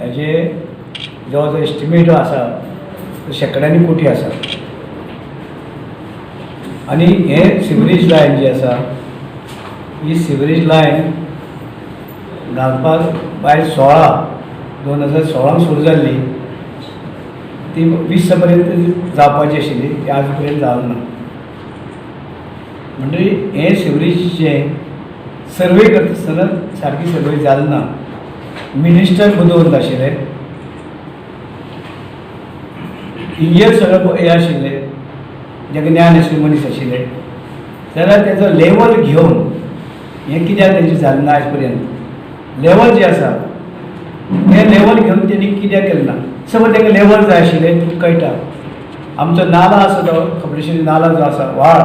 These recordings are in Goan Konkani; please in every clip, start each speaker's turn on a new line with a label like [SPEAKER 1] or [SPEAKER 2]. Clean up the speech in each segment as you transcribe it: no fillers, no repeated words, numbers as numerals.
[SPEAKER 1] हेजे जो जो एस्टिमेट आसा तो शेंकड्यांनी कोटी आसा. आनी हे सिवरेज लायन जी आसा ही सिवरेज लायन घालपाक बाय 16 2016 सुरू जाल्ली, ती 20 पर्यंत जावपाची आशिल्ली, ती आज पर्यंत जावंक ना. म्हणटकीर हें सिवरेजीचें सर्वे करता आसतना सारकी सर्वे जाली ना. मिनिस्टर बुदवंत आशिल्ले, इंजिनियर सगळे हे आशिल्ले, जेका ज्ञान आशिल्ले मनीस आशिल्ले, जाल्यार तेजो लेवल घेवन हें कित्याक तेंचें जालें ना आयज पर्यंत. लेवल जें आसा हें लेवल घेवन तेणी कित्याक केलें ना. समज तेका लेवल जाय आशिल्लें तुका कळटा, आमचो नाला आसा तो कपलेश्वरी नाला जो आसा व्हाळ,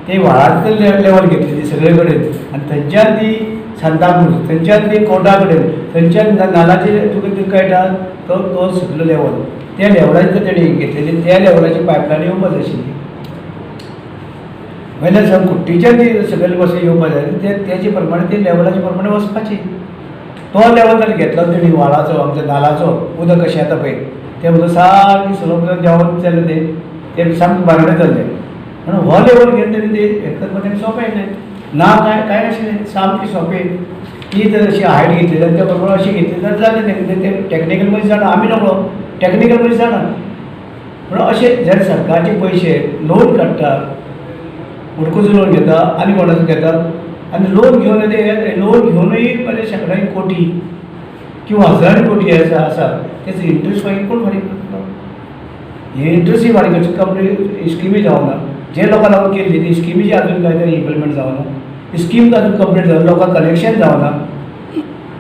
[SPEAKER 1] ते व्हाळांतले लेवल घेतली ती सगळे कडेन आनी थंयच्यान ती सांताक्रूज, थंयच्यान ती कोर्टा कडेन, थंयच्यान नालाचे तुका ते कळटा तो तो सगलो लेवल त्या लेवलाचेर तेणी घेतलेली, त्या लेवलाची पायपलायन येवपा जाय आशिल्ली. वयल्यान सावन कुट्टीच्यान ती सकयल बसून येवपा जाय, ते तेजे प्रमाणे ते लेवलाचे प्रमाणे वचपाची. तो लेवल ताणें घेतलो तेणी व्हाळाचो, आमच्या नालाचो उदक कशें येता पळय तें उदक सारकें स्लोप जावन देंवत चल्लें, तें तें सामकें बारडे जाल्लें. म्हणून हो लेवल घेवन तेणी तें हें करपाक तेणें सोंपें न्हय ना, कांय कांय नाशिल्लें, सामकें सोंपें. ती जर अशी हायट घेतली जाल्यार त्या बरोबर अशी घेतली जाल्यार जालें तें. तें टॅक्निकल मनीस जाणा, आमी नकळो, टॅक्निकल मनीस जाणा. म्हणून अशें जर सरकारचे पयशे लोन काडटा, हुडकोचो लोन घेता आनी कोणाचो घेता आनी लोन घेवन ते लोन घेवनूय बरे शेंकड्यांनी कोटी किंवा हजारांनी कोटी आसा आसा तेचो इंट्रस्ट मागीर कोण फारीक करतलो? हे इंट्रस्टूय फारीक करची कंप्लीट स्किमी जावना, जे लोकां लागून केल्ली ती स्किमीची अजून कांय तरी इम्प्लिमेंट जावना, स्कीम अजून कंप्लीट जावना, लोकांक कनेक्शन जावना.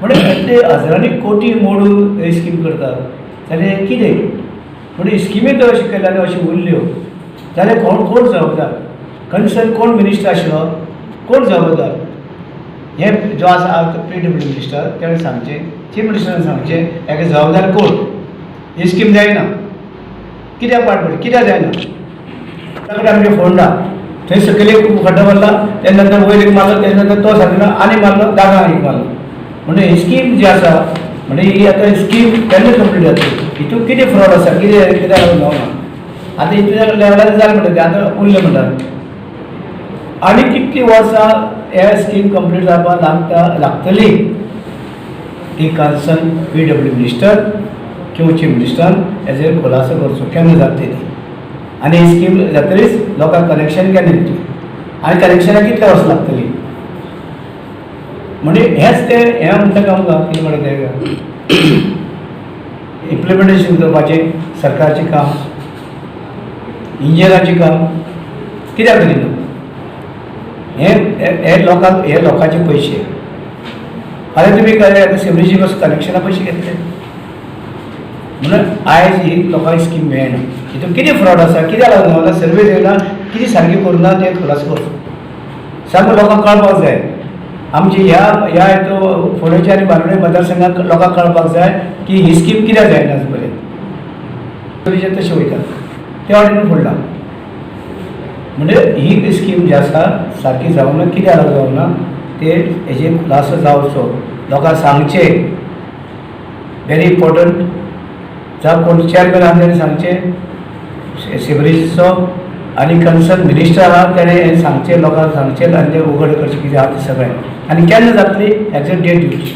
[SPEAKER 1] म्हणजे ते हजारांनी कोटी मोडून हे स्कीम करतात जाल्यार कितें? म्हणजे स्किमी तर अशी केल्या आनी अशी उरल्यो जाल्यार कोण कोण जबाबदार? कन्सर्न कोण मिनिस्टर आशिल्लो, कोण जबाबदार? हे जो आसा पीडब्ल्यू मिनिस्टर तेणें सांगचें, चीफ मिनिस्टरान सांगचें हेका जबाबदार कोण? ही स्कीम जायना कित्याक पाड पडली, कित्याक जायना? ताका आमचे फोंडा थंय सकयल एक खड्डो मारला, तेन्ना नंतर वयर एक मारलो, तेन्ना नंतर तो सारको आनी मारलो, दागा एक मारलो. म्हणजे ही स्कीम जी आसा म्हणजे ही आतां स्कीम केन्ना कंप्लीट जातली? हितून कितें फ्रॉड आसा, कितें कित्याक लागून जावना? आतां हितून लेवलार जालें म्हणटा तें आतां उरलें म्हणटा, आनी कितलीं वर्सां हे स्कीम कंप्लीट जावपाक लागता लागतली ती कन्सर्न पीडब्ल्यू मिनिस्टर किंवा चीफ मिनिस्टरान हेजेर खुलासो करचो, केन्ना जातली ती आनी ही स्कीम जातरीच लोकांक कनेक्शन केन्ना दितली आनी कनेक्शनाक कितले वर्सां लागतली? म्हणजे हेंच तें हें म्हणटा काय आमकां कितें म्हणटा तें इम्प्लिमेंटेशन करपाचें सरकारचें काम, इंजिनियराचें काम कित्याक करिना? हे हे लोकांक हे लोकांचे पयशे. फाल्यां तुमी काय सिवरेजी बस कनेक्शना पयशे घेतले म्हणून आयज ही लोकांक स्कीम मेळना. हितून कितें फ्रॉड आसा, कित्याक लागून जावना, सर्वे येयना, कितें सारकें करूं ना तें खुलासो करचो, सामकें लोकांक कळपाक जाय. आमची ह्या ह्या हितून फोंडेच्या आनी बांदोडे मतदारसंघात लोकांक कळपाक जाय की ही स्कीम कित्याक जायना आज पर्यंत, तशें वयता त्या वाटेन फुडला. म्हणजे ही स्कीम जी आसा सारकी जावना, कित्याक लागून जावना ते हेजेर खुलासो जावचो, लोकांक सांगचें. व्हेरी इम्पॉर्टंट, जावं कोण चेअरमॅन आहा तेणें सांगचें सिवरेजीचो, आनी कन्सर्न मिनिस्टर आहा तेणें हें सांगचें, लोकांक सांगचें आनी तें उघड करचें कितें आहा तें सगळें आनी केन्ना जातली हेचो डेट दिवची.